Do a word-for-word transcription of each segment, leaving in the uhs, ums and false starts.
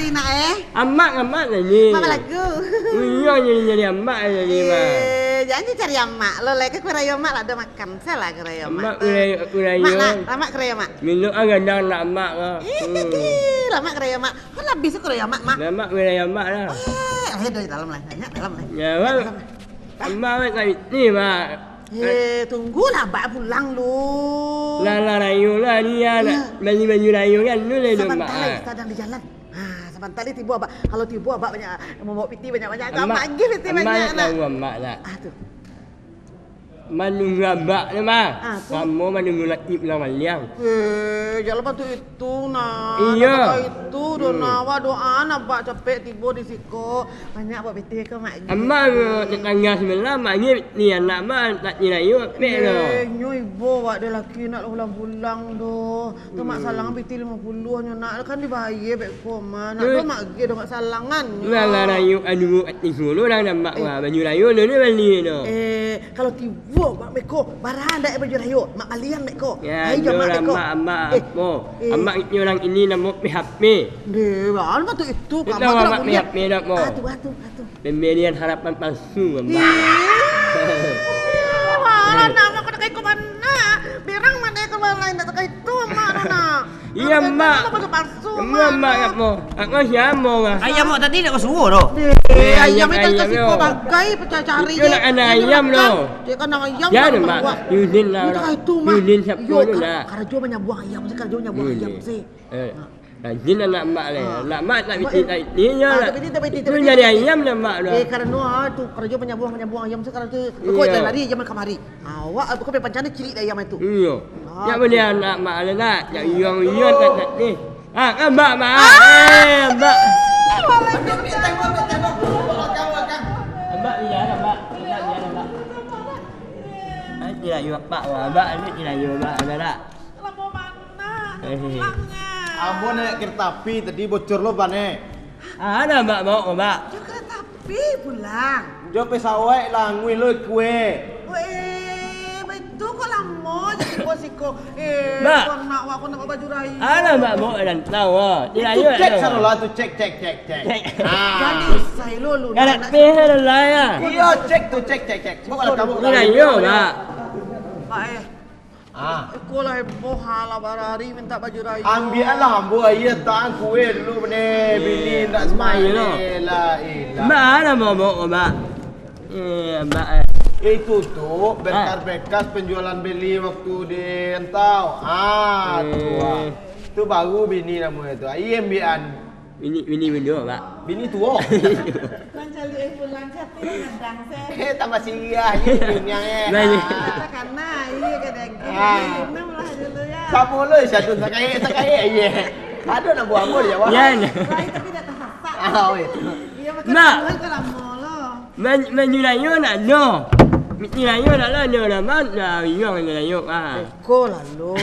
Nak, eh? Amak, amak nyanyi. Mak balagu. Iyo, nyanyi, nyanyi amak nyanyi, Mak. Eh, janji cari amak lo, lai ka kue rayo amak lah, ado makan. Salah kue rayo amak Amak tu. Kue rayo, kue rayo. Mak nak, lamak kue rayo amak. Minum ah gandang nak amak lah. Hmm. Lamak kue rayo amak. Kau lah bisa kue rayo amak, Mak. Lamak kue rayo amak lah. Eh, ayo, doi, dalam lah. Nyak, dalam lah. Ya, Mak. Dalam lah. Amak, Mak, tak ni, Mak. Eh, tunggulah abak pulang lu. Lah, lah, rayo lah ni, ya, nak baju-baju rayo kan, lu lah, Mak. Sabanta lai, kita sadang di jalan. Ha, sabanta lai tibo abak. Kalau tibo abak banyak, mambawa piti banyak-banyak, agak Amak, amak agi piti amak banyak, nak nak. Tahu amak nak. Ah, tu. Manunggu abak tu, Mak. Ah, tu. Samo manunggu laki pulang maliang. Eh, jan lah bantuak itu, nak. Iyo. Nak cakap itu, doh, nak. Awak doa, nak, abak capek tibo di siko. Banyak buat piti ko, Mak. Amak, tetangga sebelah, Mak, ni, ni anak, Mak, tak ni rayo, Mak, doh. Eh, nyo ibo awak dek laki nak pulang-pulang doh. Tu, Mak, salang piti limo puluah nyo, nak, kan dibayia beko, Mak. Nak doh, Mak, agi doh, Mak, salangan. Lah, lah, rayo, anu, ati sulu lah, Mak, wah, baju rayo, ni, ni, bali, doh. Eh, kalau tibo, Mak, beko, bara ndak baju rayo, Mak, balian beko. Ya, ai, jo, Mak, beko. Amak, amak, eh, apo? Eh. Amak, ini orang ini namo P H P. Deh, bang, apa tu itu? Kita kamu awak tidak P H P, nak, Mo? Ah, tu, ah, tu, ah, tu. Pemberian harapan palsu, Amak. Ih, malah nak, Mak, kau nak kayak kau mana? Berang mana kau malah nak kayak itu, Mak, nak. Iya, Mak. Apa tu palsu, Mak, Mak, nak? Mak, Mo. Aku siapa, Mak? Ayam, Mak, tadi nak kau suruh, doh. Eh, ayam itu kasih kau bagai pecah cari. Itu nak anak ayam, doh. Dia kan anak ayam, ya, Mak. Yudin lah. Itu, Mak. Yudin siapa tu, nak? Karajo banyak buang ayam, sih, karajo banyak buang ayam, sih. Eh, rajin anak mak leh. Ah. Anak mak tak piti, tak piti, nyo lah. Ah, tak piti, tak piti, tak piti, tak piti. Tu nyari ayam lah mak tu. Eh, karano, ah, tu karajo panyabuang, panyabuang ayam tu, karano tu, kok lari jaman kamari. Ah, awak, kok pai pancana cilik dek ayam tu. Iyo. Ah, ndak buliah anak mak leh nak. Ndak iyo, iyo, tak, tak, eh. Ah, kan mak, mak. Ah! Eh, mak. Mak, iya, mak. Mak, iya, mak. Ah, tidak iyo, mak. Mak, ini tidak iyo, mak. Ada tak? Lamo bana, eh, pulangnyo. Ambo naik kereta api tadi, bocor lo ban e. Ah, ado, Mak, baok, Mak. Jo kereta api pulang? Jo pesawat lah, ngui lo kue. Weh, baitu kok lamo jadi bos iko. Eh, Mak. Kau nak, wak, kau nak baju rayo. Ado, Mak, baok dalam tau, ah. Itu cek sarolah tu, cek, cek, cek, cek. Cek. Ah. Jadi, saya lo lu. Kalau nak peh lah, ya. Iyo, cek tu, cek, cek, cek. Baok dalam tau. Rayo, Mak. Mak, eh. Ah. Iko lah heboh, ha, lah barari minta baju rayo. Ambiaklah ambo aia tahan kue dulu, bene. Eh, bini ndak semai lo. La ilah. Mak, lah momok, Mak. Eh, Mak, eh. Itu tu berkas-berkas penjualan beli waktu di Entau. Ah, tu, ah. Tu baru bini namonyo tu. Aia ambiakan. Bini, bini bini, Mak. Bini tuo. Mancaliak pulang ka ati ngadang se. Eh, tambah siriah je dunia, eh. Nah, iya. Ah. Takana, iya, ka daging. Ah. Minum lah dulu, ya. Samo lo, sadun, sakaik, sakaik, iya. Ado nak buang ambo di Jawa. Iya, nah. Lain tapi dah tasasak. Ah, oh, itu. Iya, makan Mak. Buah ke lamo lo. Man-, manjulayo nak lo. Manjulayo nak lo, lo lah, Mak. Nah, iya, manjulayo, ah. Eko lah lo.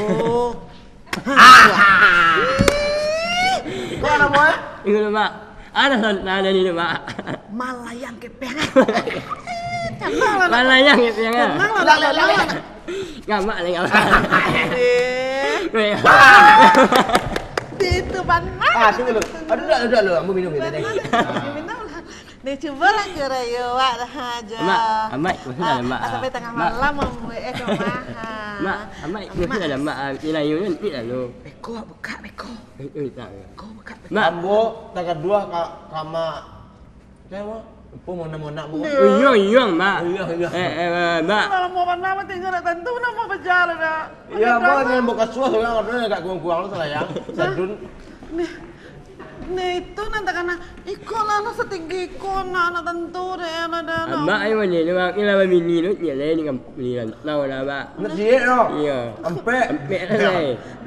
Kau namo, eh? Ingat, Mak. Ada, ada ni, Mak. Malayang kepeng. Malayang kepeng, ah. Tenang lah, tenang lah. Ngamak lah, ngamak. Eh. Weh. Di itu, Bang. Ah, tunggu dulu. Aduh, dah, dah, dah, ambo minum dulu, deh. Minum lah. Ni, cubolah kue rayo awak dah, ha, Jo. Mak, Amak, ikut sini lah, Mak. Ah, sampai tangah malam mambuek, eh, ka rumah, ha. Mak, Amak, ikut sini lah, Mak. Ah, ni rayo ni, ni lalu. Beko, bukak, beko. Eh, eh, tak, ya. Beko, bukak, beko. Mak. Ambo tagaduah ka, ka Amak. Cak, Mak. Apo mau namo anak, Mak? Iyo, iyo, Mak. Iyo, iyo. Eh, eh, eh, Mak. Kalau mau mana, mah tinggal nak tantu, nama bajalan, nak. Iyo, Mak, ni ambo kasuah, urang ado agak kurang-kurang lo, salayang. Sadun. Nih. Nah, itu nan takana, iko lah, lah satinggi iko, nak, nak tantu deh, nak, nak. Amak, ayo, ni, ni, ni lah, bini, ni, ni, lah, ni, ni, lah, lah, lah, Mak. Nak ciek, no? Iya. Ampek. Ampek lah, lah.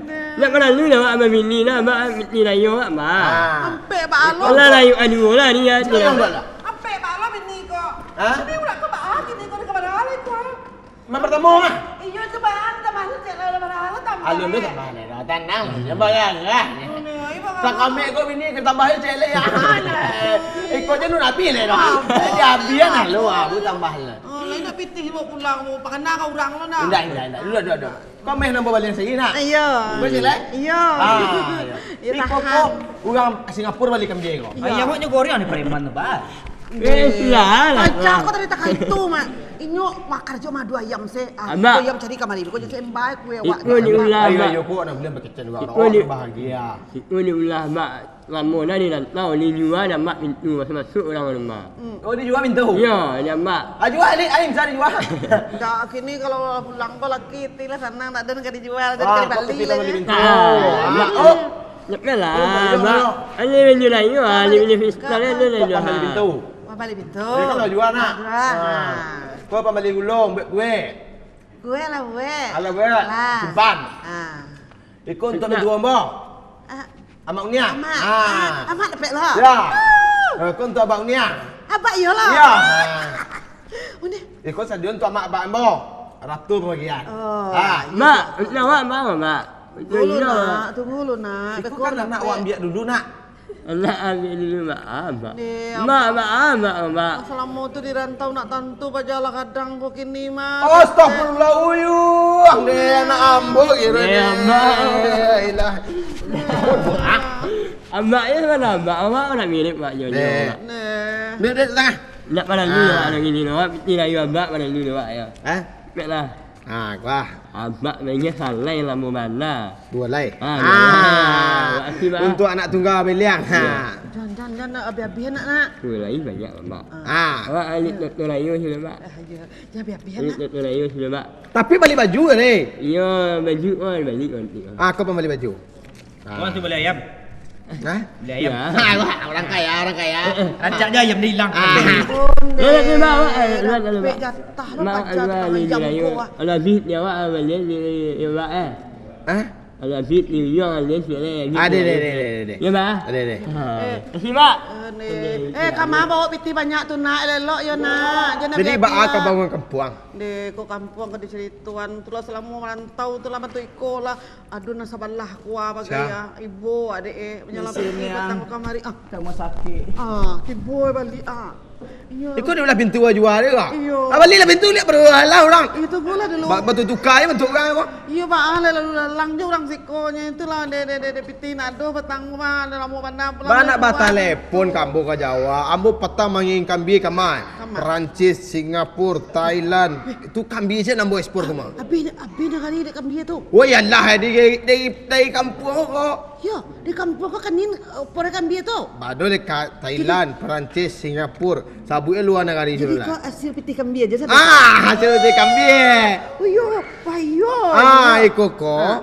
Nah. Nak, mana lu, lah, Mak, bini, lah, Mak, ni, lah, yo, Mak. Ah. Ampek, Pak Alok. Lah, lah, yo, anu, lah, ni, ya, tu, lah. Ampek, Pak Alok, bini, kok. Hah? Tapi, udah, kok, Pak Alok, bini, kok, dia kemana, kok? Main pertama, ah. Iyo, tu, Bang. Tambah lu, cek lah, tambah lah, tambah. Alun tu tambah lah, dah. Tanang, tambah lah, lah. Oh, ni, ayo, Bang. Sakambek kau bini, kau tambah cek lah, ya. Iko je nu nabi lah, dah. Jadi, abian lah lu, ah, bu tambah lah. Oh, lain Pitih bawa pulang, mau pakana ka urang lo nak. Indak, indak, indak. Duduk, duduk, duduk. Kau meh nambah balian sagi nak? Iyo. Kau silek? Iyo. Ah, iyo. Iyo, tahan. Kok urang Singapura bali kambing ko? Iyo. Ayam awak nyo goreng ni preman tu, bah. Eh, sialah. Aja kau tadi takai tu, Mak. Inyo makar jo madu ayam se. Ah, Amak. Itu ayam cari kamari. Kau jadi embai kue awak. Itu ni ulah, Ayo, Mak. Ayo, kau nak beli pakai cendol. Itu ni bahagia. Itu ni ulah, Mak. Lamo nah di rantau, dijua dek amak pintu, masuak-masuak urang rumah. Hmm. Oh, dijua pintu? Iyo, dek amak. Ah, jua, ni, aing sa dijua. Ndak, kini kalau pulang ko laki ti lah sanang, ndak ado nan ka dijua, ado nan ka dibali lah. Ah, kok kita bali pintu? Ah, amak. Oh. Ndak lah, oh, amak. Amak. Ado baju lain, ah, ado baju pistol, ado lain. Kok pambali pintu? Pambali pintu. Jadi kalau jua nak. Jua. Ah. Kau pambali gulung, buek kue. Kue lah, buek. Alah, buek. Lah. Simpan. Ah. Iko untuak nujua ambo. Ah. Amak Uniang. Amak. Ah. Ah, Amak dapek lah. Ya. Ah. Eh, iko untuak Abak Uniang. Abak iyo lah. Ya. Ah. Undi. Iko sajo untuak amak abak ambo. Ratu bagian. Oh. Ah. Mak, untuak awak, Mak, Mak. Tunggu lu, Nak. Tunggu lu, Nak. Iko kan anak awak ambiak dulu, Nak. Anak ambiak dulu, Mak, ah, Mak. Mak, Mak, ah, Mak, Mak. Selamo tu di rantau nak tantu pajalah kadang ko kini, Mak. Astagfirullah, uyuang deh, anak ambo kiro deh. Mak. Ilah. Amak yo kan, Mak. Amak nak mirip Mak Nyonya, Mak. Neh. Dek, dek, tangah. Nak malam ni, Mak, nak gini, Mak. Pitih rayu Amak, malam ni, Mak, yo. Hah? Nak lah. Ha, kuah. Abak mainyo salai lamo bana. Duo lai. Ha, duo lai. Makasih, Bang. Untuak anak tunggal beliang. Ha. Jan, jan, jan, nak abih-abih nak, nak. Duo lai banyak, Bang. Ha. Awak alik doktor Ayu sini, Bang. Ah, iyo. Jan abih-abih nak. Alik doktor Ayu sini, Bang. Tapi bali baju kan, eh? Iyo, baju, oh, bali, bali. Ah, kau pun bali baju. Ah. Kau tu bali ayam. Hah? Bali ayam. Ya. Ha, wah, orang kaya, orang kaya. Rancak je ayam dia hilang. Ah. Ampun deh. Lihat, lihat, lihat, lihat, lihat. Rapek jatah lo paja tukang ayam ko, ah. Alah, bit dia, wak, ah, balik, dia, dia, dia, wak, eh. Hah? Alah, bit dia, dia, dia, dia, dia, dia. Ada, ada, ada, ada, ada. Ya, Bang? Ada, ada. Ha. Eh. Terima kasih, Mak. Eh, ka ma bawa pitih banyak tu, nak? Elok-elok yo, nak. Jangan jadi, baa ka bangun kampuang? Deh, ko kampuang ka dicaritoan tu lah, salamo marantau tu lah, bantuak iko lah. Ado nan sabalah kua bagai ah. Ibo adek eh, manyalamati batang kamari ah. Ka rumah sakik. Ah, tibo baliak ah. Iyo. Iko diulah pintu jua dek ko? Iyo. Ah, balilah pintu liak baru lah urang. Itu pula dulu. Ba-, batu tuka je bantuak urang ko. Iyo, ba ah, lalu lalang je urang siko nyo itulah, dek, dek, dek, dek pitih nak doh batang rumah, ado lamo bana pulang. Ba nak batalepon ka ambo ka Jawa, ambo patang mangirim kambia ka ma? Ka ma? Perancis, Singapura, Thailand. Tu kambia se nan ambo ekspor tu mah. Abih, abih nagari dek kambia tu. Oh, iyalah, di, di, di, dari kampuang ko. Yo, di kampuang ko kanin, eh, pora kambia tu. Bado dek ka-, Thailand, Perancis, Singapura. Sabuik lua nagari sudah. Jadi kau hasil pitih kambia je sampai. Ah, hasil pitih kambia. Oh, yo, payo. Ah, iko ko. Ah.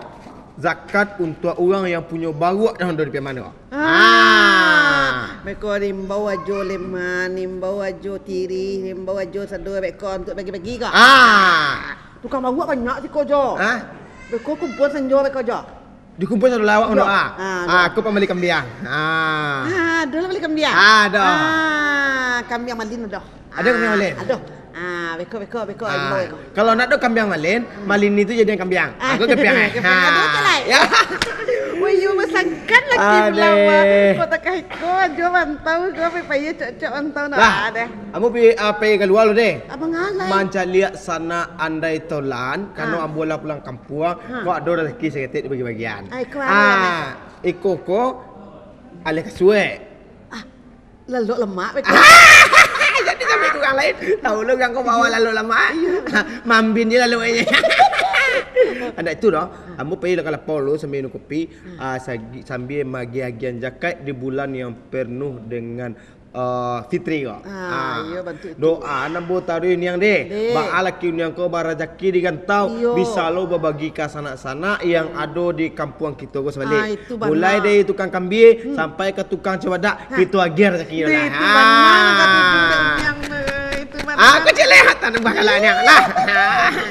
Zakat untuak urang yang punyo baruak nan ado di piaman ko. Ah. Ah. Beko diimbau ajo leman, diimbau ajo tirih, diimbau ajo sado beko untuak bagi-bagi ko. Ah. Tukang baruak banyak siko jo. Ah. Beko kumpuan sanjo beko jo. Dikumpuan sado lawak. Yo. Untuak ah. Ah, ah, aku pambali kambiang. Ah. Ah, ado lah bali kambiang. Ah, ado. Ah, kambiang malin ado. Ado kambiang malin? Ado. Ah, beko, beko, beko, ah, imbau beko. Kalau nak do kambiang malin, malin itu jadi kambiang. Ah. Aku kepiang, eh. Kepiang, ah, ado tu lai. Ya. Woi, yo, masangkan laki. Adeh. Ulama. Kota kahiko, ajo mantau, ko pai payah cok-cok mantau nak. Lah, adeh. Ambo pi, ah, pai kalua lu deh. Abang alai. Mancaliak sanak andai tolan, kano ah. Ambo lah pulang kampuang, ha. Kok ado rasaki saketek dibagi-bagian. Ai, kualah. Ah, iko ko alih kasuek. Ah, Lalok lamak beko. Jadi sampai urang lain. Tahu lo urang ko bawa lalok lamak. Iyo. Mambin je lalok nyo. Ndak itu doh. Ambo pai lah ka lapau lo sambil minum kopi, ah, sagi-, sambil magiah-agiahan zakat di bulan yang penuh dengan, ah, fitri ko. Ah, ah, iyo, bantu itu. Doa nan ambo taruih niang deh. Deh. Baa laki niang ko barajaki di rantau, iyo. Bisa lo babagi ka sanak-sanak yang ado di kampuang kito ko sabalik. Ah, itu bana. Mulai dari tukang kambia, hmm, sampai ka tukang cubadak, ha, kito agiah rasaki lah. Itu bana, ha. Kata itu dek Miang, eh, itu bana. Aku celehatan bakalan yang lah.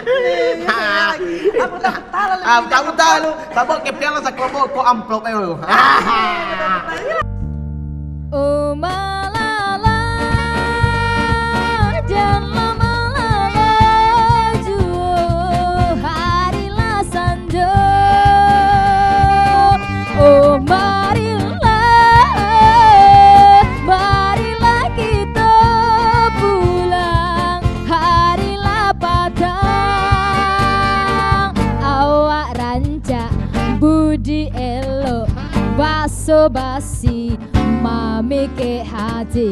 Eh, ya, ya, lagi. Aku tak betah lah, ah, tak betah lu. Sabab kepiang lah sakelompok ko amplop ayo. Oh, malala, janlah malala juo, hari lah sanjo. Oh, marilah, marilah kito pulang, hari lah Dialog, baso basi, mamikek hati.